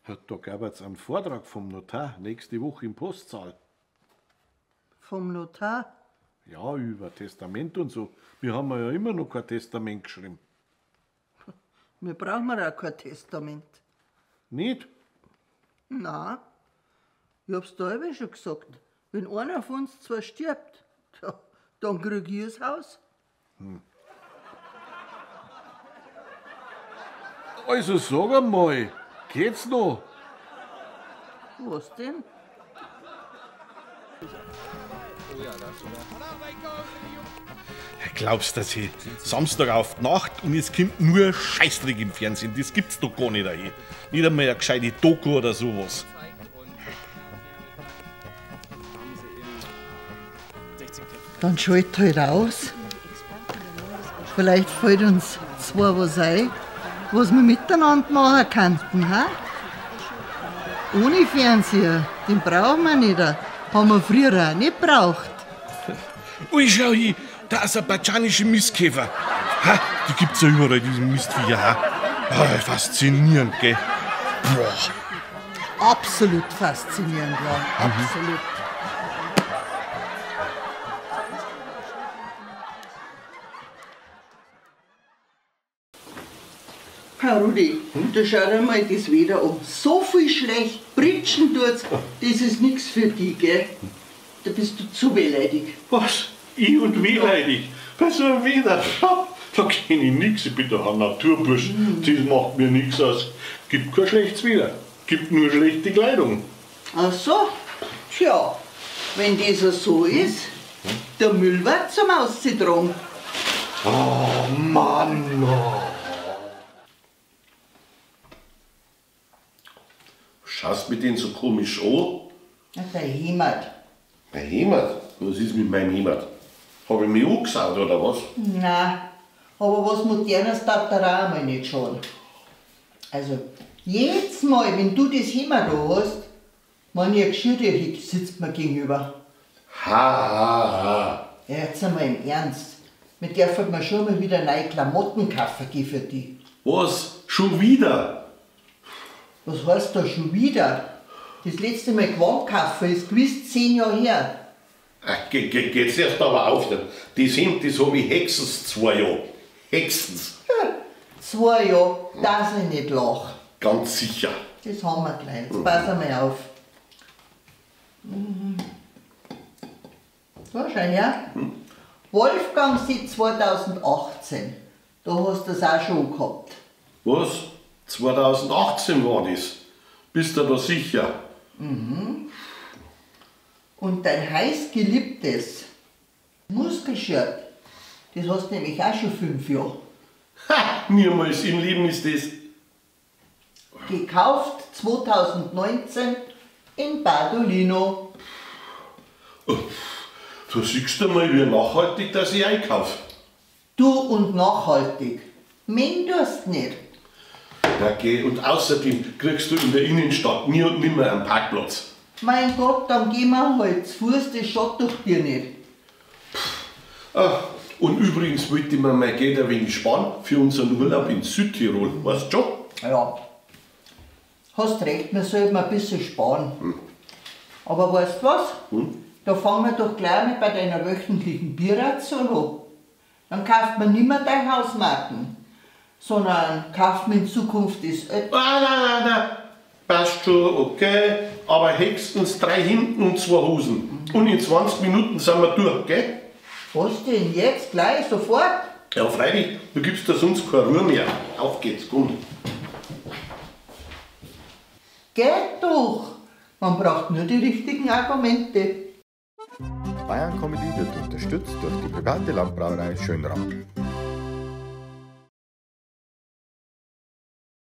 Ja, da gab es einen Vortrag vom Notar nächste Woche im Postsaal. Vom Notar? Ja, über Testament und so. Wir haben ja immer noch kein Testament geschrieben. Wir brauchen auch kein Testament. Nicht? Nein. Ich hab's da eben schon gesagt. Wenn einer von uns zwar stirbt, dann krieg ich das Haus. Hm. Also sag einmal, geht's noch? Was denn? Glaubst du, dass ich Samstag auf die Nacht und es kommt nur Scheißdreck im Fernsehen? Das gibt's doch gar nicht. Ey. Nicht einmal eine gescheite Doku oder sowas. Dann schalt halt aus. Vielleicht fällt uns zwar was ein, was wir miteinander machen könnten, ha? Ohne Fernseher, den brauchen wir nicht. Haben wir früher auch nicht gebraucht. Ui, schau hin, der aserbaidschanische Mistkäfer. Ha, die gibt's ja überall, diese Mistviecher. Ha? Ah, faszinierend, gell? Boah. Absolut faszinierend, ja. Absolut. Herr Rudi, da schau dir mal das Wetter an. So viel schlecht Pritschen tut's, das ist nichts für dich, gell? Da bist du zu wehleidig. Was? Ich und wehleidig? Bei so einem Wetter? Da kenn ich nix, ich bin doch ein Naturbursch. Das macht mir nix aus. Gibt kein schlechtes Wetter, gibt nur schlechte Kleidung. Ach so? Tja, wenn das so ist, der Müll wird zum Ausziehen. Oh Mann! Oh. Schaust mit denen so komisch an? Ja, dein Hemd. Mein Hemd? Was ist mit meinem Hemd? Hab ich mich angesaut oder was? Nein, aber was Modernes darf der auch einmal nicht schauen. Also, jedes Mal, wenn du das Hemd da hast, wenn ich ein Geschirr dir sitzt mir gegenüber. Ha, ha, ha. Ja, jetzt einmal im Ernst. Wir dürfen mir schon mal wieder neue Klamotten kaufen gehen für die. Was? Schon wieder? Was heißt da schon wieder? Das letzte Mal Gewand kaufen ist gewiss 10 Jahre her. Ach, geht's erst aber auf. Das Hemd, das hab ich höchstens 2 Jahre. Höchstens. 2 Jahre, dass ich nicht lach. Ganz sicher. Das haben wir gleich. Jetzt pass einmal auf. So, schau her. Wolfgang seit 2018. Da hast du das auch schon gehabt. Was? 2018 war das. Bist du da sicher? Mhm. Und dein heiß geliebtes Muskelshirt, das hast du nämlich auch schon 5 Jahre. Ha, niemals im Leben ist das. Gekauft 2019 in Bardolino. Oh, da siehst du mal, wie nachhaltig dass ich einkaufe. Du und nachhaltig. Men tust nicht. Ja, geh. Und außerdem kriegst du in der Innenstadt nie und nimmer einen Parkplatz. Mein Gott, dann gehen wir halt zu Fuß, das schaut doch dir nicht. Ach, und übrigens wollte ich mir mein Geld ein wenig sparen für unseren Urlaub in Südtirol, weißt du schon? Ja, hast recht, wir sollten ein bisschen sparen. Hm. Aber weißt du was? Hm? Da fangen wir doch gleich mal bei deiner wöchentlichen Bierration an. Dann kauft man nimmer deine Hausmarken, sondern kauft man in Zukunft das Nein, nein, nein, nein. Passt schon, okay, aber höchstens 3 Hemden und 2 Hosen. Und in 20 Minuten sind wir durch, gell? Was denn jetzt? Gleich? Sofort? Ja, freilich, du gibst da sonst keine Ruhe mehr. Auf geht's, komm. Geht doch! Man braucht nur die richtigen Argumente. Bayern Comedy wird unterstützt durch die private Landbrauerei Schönram.